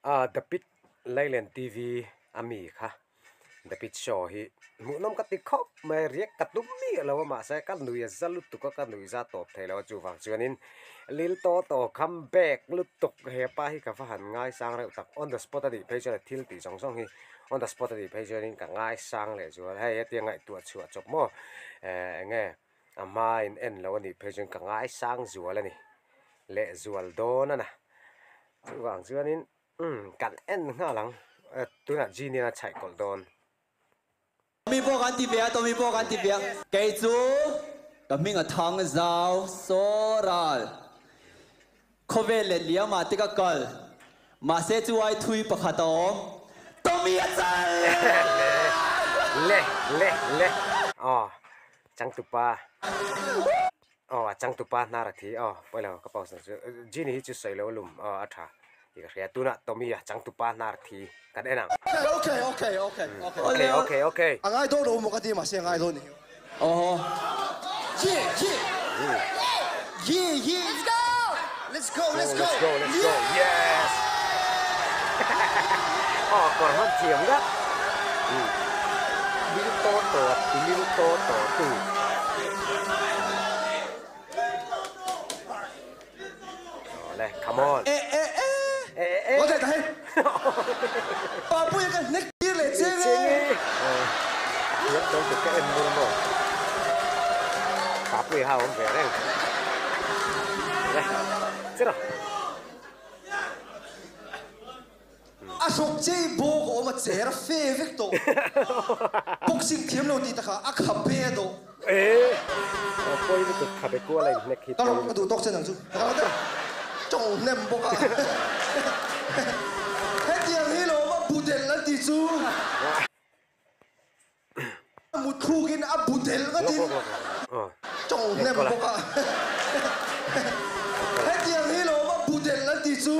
Ah The Pit Lailen TV a mi kha The Pit Show hi hmuhnawm ka ti khawp mai a, riak ka tum miah lo a mahse ka nui a za lutuk a ka nui za tawp thei lo a chuvang chuanin Lil Toto come back lutuk hepa hi ka va han ngaisang reuh tak on the spot a nih phei chuan a thil tih zawng zawng hi on the spot a nih phei chuanin ka ngaisang leh zual hei hetiang ngaihtuah chhuah chawp maw eh eng nge a hmain en lo a nih phei chuan ka ngaisang zual a ni leh zual dawn a na. Chuvang chuanin umm kan en nghal ang tunah Genie a chhaih kawlh dawn. Tommy pawh kan ti ve a, Tommy pawh kan ti ve a. Kei chu ka hming a thang zau sawral. Khawvel leh liamah te ka kal. Mahse chu ai thui pakhat a awm. Tommy a chal! Le le le le aw changtupa. Aw a changtupa hnar a thi aw pawi lo ka pause na chu Genie hi chu sawi lo lum aw a tha tih ka hria tunah Tommy a changtupa hnar thi kan en ang. Okay okay okay okay okay okay okay. A ngai dawn lo maw ka ti mahse a ngai dawn ni. Aww. Yeah yeah yeah yeah Let's go! Let's go let's go Let's go let's go yes aw kawr hman thiam ngak lil to to ti lil to to tu. Awle come on. Eh eh eh. Eh eh eh. Awle ta hei. Papuia ka hnek tir leh cheng e. Thiam dawn tuk ka en ngur maw. Papuia ha awm ve reng. Awle cheraw. A hruk chei bawk a awm a cher a fe vek tawh. Boxing thiam lo tih takah a khabe a dawh. Ee aw pawi lutuk khabe kual a inhnek hi Ka pawi rawh ka lutuk. duh tawk che nang chu. Ka rawh deuh tawng hnem bawk a. Hetiang hi lo awm a budel an tih chu. A mut thluk in a budel nghat in tawng hnem bawk a. Hetiang hi lo awm a budel an tih chu.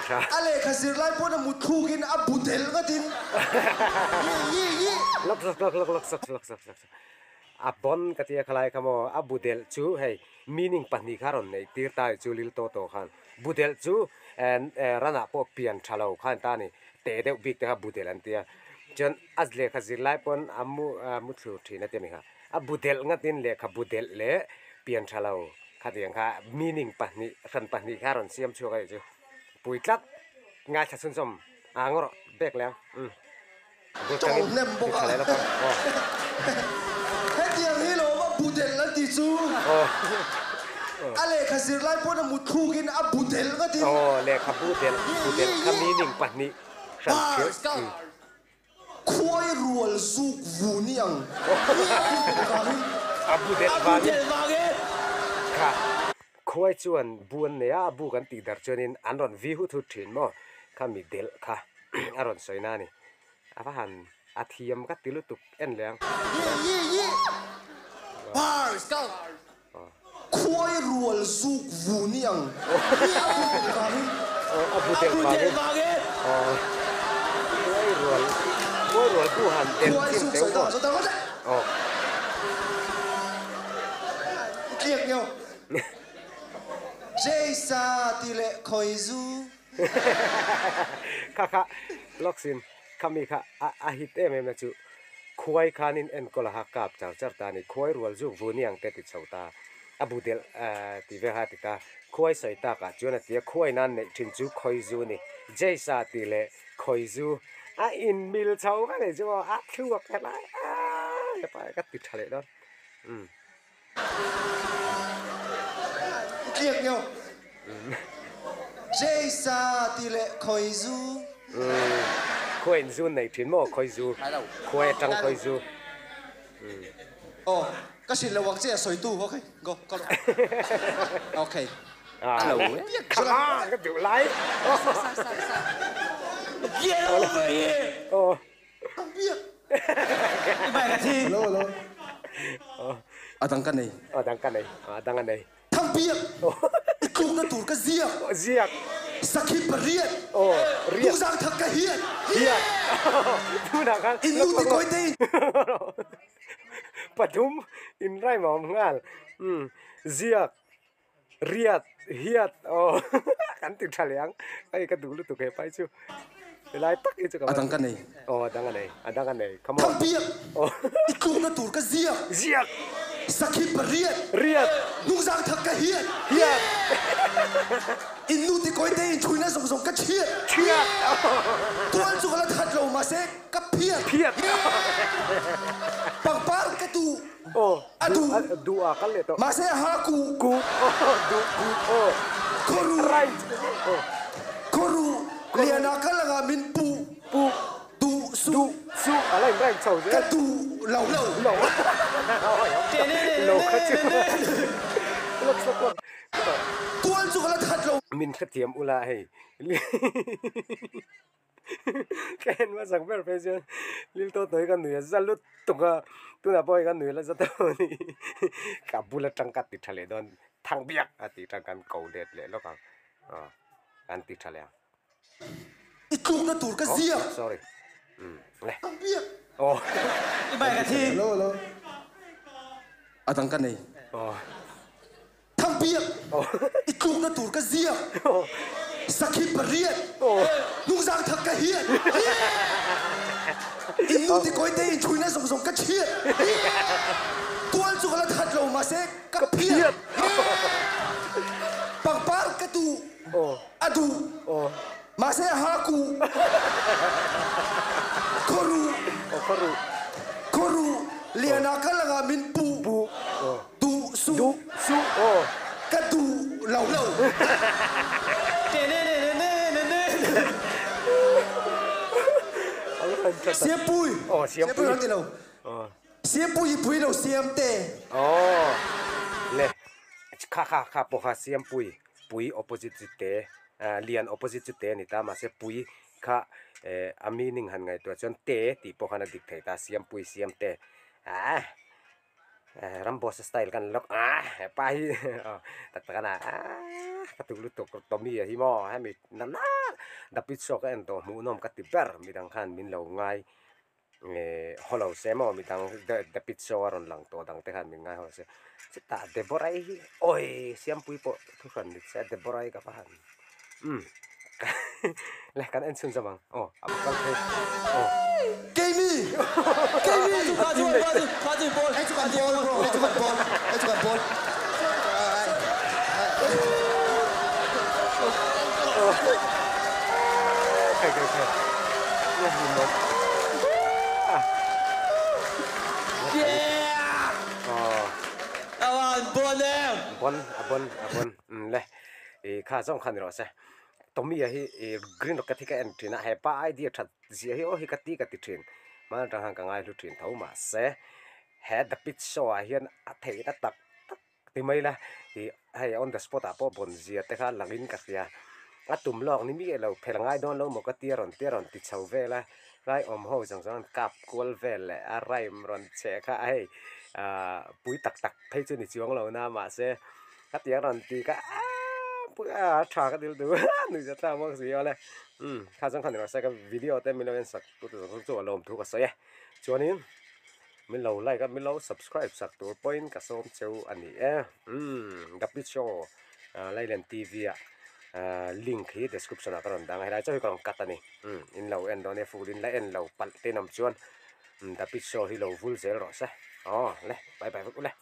A lehkha zir lai pawn a mut thluk in a budel nghat in. Yi yi yi. Lawk lawk lawk lawk lawk lawk lawk lawk a bon ka tia khalai kha maw a budel chu hei meaning pahnih kha rawn neih tir ta chu lil tawh tawh khan budel chu ranah pawh pian tha lo khan ta ni teh deuh bik te kha budel an tia. Chuan a lehkha zir lai pawn a mu a mu thlur thin a ti a ni kha. A bu delh ngatin lehkha bu delh leh pian tha lo khatiang kha meaning pahnih hran pahnih kha a rawn siam chhuak a nih chu. Pui tlat ngaithla chhunzawm a ngaw rawh bek leh ang umm. A bul tangin Tawng hnem bawk a. tha leh lawk ang aw. Hetiang hi lo awm a bu delh an tih chu. Aw. A lehkha zir lai pawn a mut thluk in a bu delh ngatin. Aw lehkha bu delh bu delh kha meaning pahnih. Hran thil. Khuai rual zuk vu ni ang. A bu delh vangin. Kha khuai chuan bu an nei a, a bu kan tih dar chuanin an rawn vi hut hut thin maw? Kha mi delh kha a rawn sawi na a ni. A va han a thiam ka ti lutuk en leh ang. Khuai rual zuk vu ni ang. A bu delh vangin. Khuai rual khuai rual bu han delh chin teuh maw. Tliak nio. Jeisa ti leh khawi zu. Kha kha lawksin khami kha a hit em em na chu khuai khanin enkawl a ha kap char char ta a ni. Khuai rual zuk vu ni ang te ti chho ta a bu delh ti vel kha a ti ta. Khuai sawi takah chuan a ti a, khuai nan neih thin chu khawi zu a ni. Jeisa tih leh khawi zu a inmil chho vek a ni chu aw a thluak helai a hepa hi ka ti tha leh dawn. Umm. Tliak nio. Jeisa ti leh khawi zu. Khuai in zu nei thin maw khawi zu. Khuai atang khawi zu. Aw ka hrilh lo ang che a sawi tu okay go ka rawh okay. Hello come on ka duh lai. Get over here. Aw. Hello hello. A dang ka nei. A dang ka nei. A dang a nei. Thangbiak i tlukna tur ka ziak. Ziak. Sakhi pariat. Aw riat. Tuzang thak ka hiat. Hiat. Tunah khan. In nu ti kawi te in. Pathum in raim a awm nghal. Ziak. Riat hiat aw kan ti tha leh ang hei ka duh lutuk he pai chu helai tak hi chu ka A dang ka nei. Aw a dang a nei a dang a nei come on. Thangpiak aw i tlukna tur ka ziak. Ziak. Sakhi pariat. Riat. Hnungzang thak ka hiat. Hiat. In nu ti kawi te in chhuina zawng zawng ka chhiat. Chhiat. Tual chu ka la that lo mahse ka phiat. Phiat. Pangpar ka duh. Aw. A duh. Duh a kal leh tawh. Mahse ha ku. Ku. Aw duh ku. Aw. Khawru. Right. Aw. Khawru. Lian ah kal anga min pu. Pu. Duh suh. Duh suh. A la in rhyme chho zel. Ka duh lo. Lo. Lo kha chu. Lawk lawk lawk. Tual chu ka la that lo. Min hrethiam ula hei. Ka en hmasak ber phei chuan Lil Tawt hi ka nui a za lut tuk a, tunah pawh hei ka nui la za tawh a ni. Ka bul atang ka ti tha leh dawn thang biak a tih tang kan ko let leh lawk ang aw kan ti tha leh ang. I tlukna tur ka ziak. Sorry umm le. Thang biak. Aw. I bike a thi. Hello hello. A dang ka nei. Aw. Thangpiak, i tlukna tur ka ziak, sakhi pariat, hnungzang thak ka hiat, in nu tikawi te in chhuina zawng zawng ka chhiat, tual chu ka la that lo mahse ka phiat, pangpar ka duh, a duh, mahse ha ku, khawruh, khawruh, liana ka langah min puh. Duh suh. Duh suh aw. Ka duh lo. Lo. Siampui. Aw Siampui. Siampui ti lo. Siampui i pui lo Siamte. Aw. Le kha kha kha pawh kha Siampui pui opposite chu te lian opposite chu te a ni ta mahse pui kha a meaning han ngaihtuah chuan te tih pawh khan a dik thei ta Siampui Siamte. Aah. Ramboss style kan lawk a hepa hi tak tak ana ka tuk lutuk Tommy a hi maw hemi nana the pit show ka en tawh hmuhnawm ka ti ber midang khan min lo ngai haw lo se maw midang the pit show a rawn lang tawh dang te khan min ngai haw lo se chutah Deborah-i hi awi Siampuii pawh thu hran ni se Deborah-i ka va han umm le kan en chhun zawm ang aw a kal phei aw. Keimi! Keimi! Kha chu kha chu kha chu ball Hei chu kan ball bro hei chu kan ball hei chu kan ball Khai khai khai Yeah! Awan bon em! Bon a bon a bon le I kha zawng kha ni rawh se Tommy-a hi i green rocket hi ka en thin a hepa idea that zia hi aw hi ka ti ka ti thin hman atang khan ka ngai hlu thin tho mahse he the pit show ah hian a theihna tak tak ti mai ila i hei on the spot ah pawh bawn zia te kha langin ka hria a tum lawk ni miah lo phel ngai dawn lo maw ka tia rawn tia rawn ti chho vel a rai awm ho zawng zawng an kap kual vel leh a rhyme rawn cheh kha a hei ah pui tak tak phei chu ni chuang lo na mahse. Ka ti a rawn ti ka aaa a tha ka dil duh nuih zat thlak bawk si awle umm kha chuan khan ni rawh se ka video te min lo en sak tu te zawng chu a lawm thu ka sawi e chuanin min lo like a min lo subscribe sak tur pawhin ka sawm cheu a ni e umm the pit show Lailen T_V ah link hi description ah ka rawn dang a helai chauh hi ka rawn cut a ni umm in lo en dawn e full in la en lo palh te in awm chuan the pit show hi lo vul zel rawh se aw le bye bye vek ule.